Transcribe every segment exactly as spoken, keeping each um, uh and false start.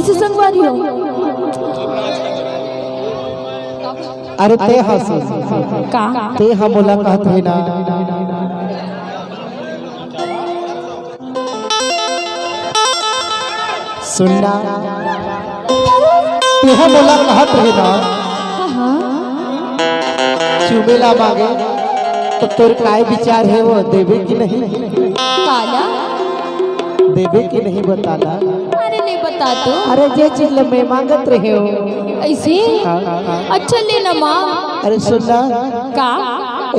से संगवारी हो। अरे ते हा सुन, का? ते हा मोला कहत हे ना। सुन ना, ते हा मोला कहत हे ना। हाँ, हाँ। चुमेला मांगे तो तोर काय विचार हे, वो देबे कि नहीं? काला? देबे कि नहीं, बता ना। अरे नहीं बता तो। अरे जे चीज ल मैं मांगत रहे हो। ऐसे? हाँ, हाँ, हाँ। अच्छा ले ना माँ। अरे सुन ना। का?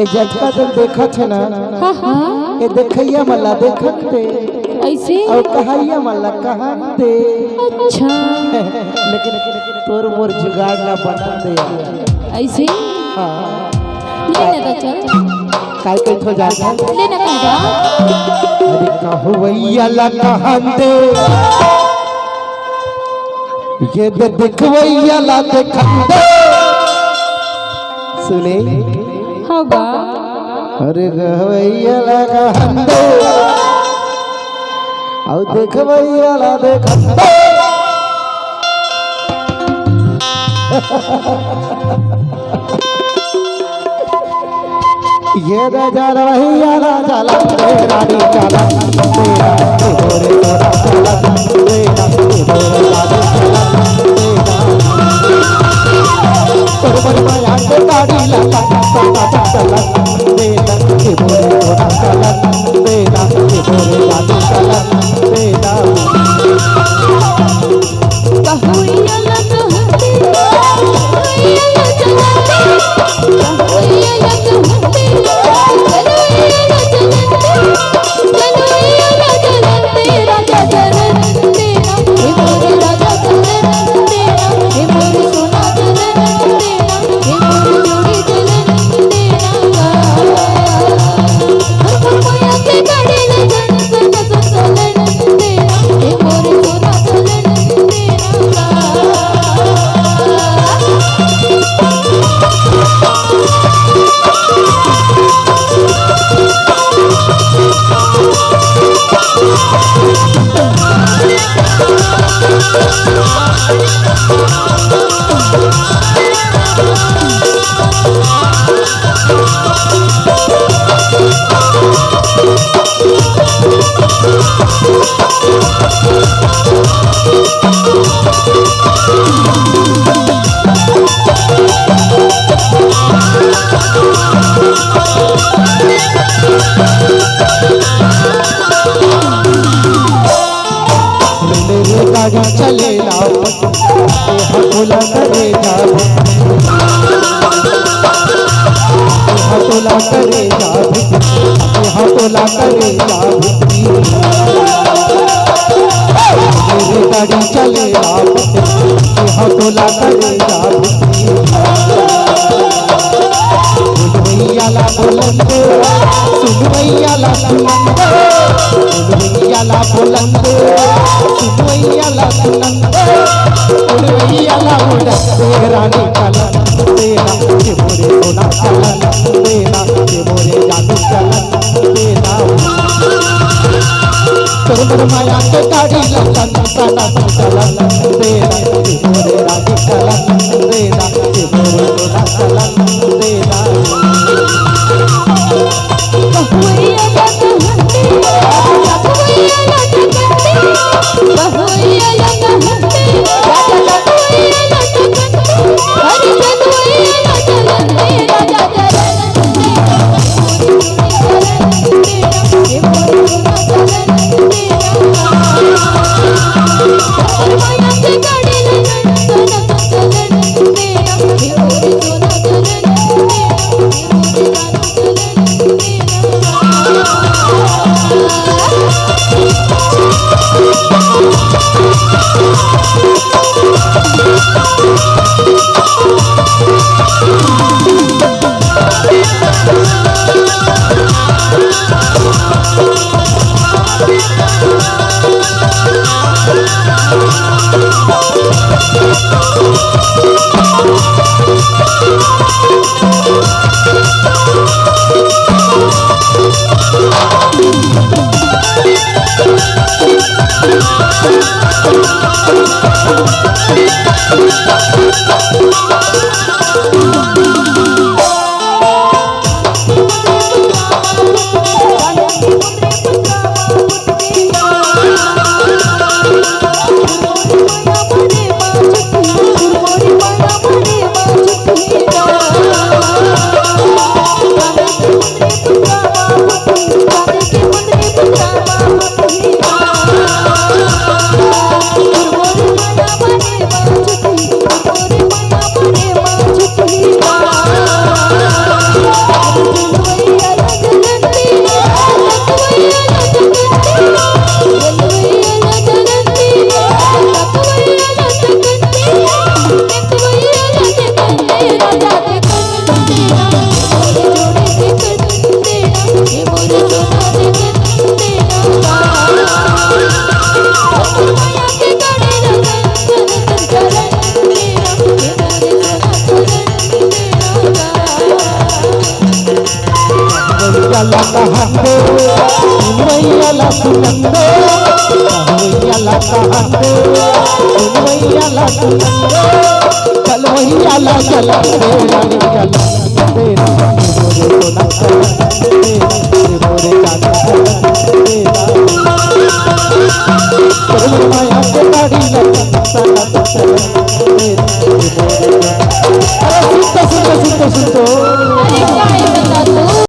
ए जतका दिन देखत हे ना। हाँ, हाँ। ए देखइया मन ला देखन दे। ऐसे? अउ कहइया मन ला कहन दे। अच्छा। लेकिन तोर मोर जुगाड़ ला बनन दे। ऐसे? हाँ। ले ना तो चल। काय कहिथो जान? ले ना कह जा। अरे कहवइया ला कहन दे, ये दे देखवइया ला देखन दे। सुने? हाँ बा। अरे कहवइया ला कहन दे, अउ देखवइया ला देखन दे। ये दे जरवहिया ला जलन दे, रानी जलन दे, रानी तोरे तोरा जलन दे, रानी तोरे रानी जलन दे, रानी। तोर मन माया के ताड़ी ला, ता, ता, ता, ता, जलन दे, रानी तोरे तोरा जलन दे, रानी तोरे रानी जलन दे, रानी। ले रे गाड़ी चलेला, ए हा तोला करे जाबो, ए हा तोला करे जाबो, ए हा तोला करे जाबो। ले रे गाड़ी चलेला, ए हा तोला करे जाबो। सुनवइया ला बोलन दे, सुनवइया ला सुनन दे, सुनवइया ला बोलन दे, सुनवइया ला सुनन दे, सुनवइया ला बोलन दे, रानी चलन दे ना, ये मोरे सोना चलन दे ना, ये मोरे जादू चलन दे ना। तोर मन माया के गाड़ी ला सन सना चलन दे ना, ये मोरे रानी चलन दे ना, ये मोरे सोना चलन दे ना। चला कहंदे, सुनवइया ला सुनंदे, कहवइया ला कहंदे, सुनवइया ला सुनंदे, चलवइया ला चलंदे, रानी चलंदे, रानी मोरे सोना चलंदे, रानी मोरे चांदी चलंदे, रानी।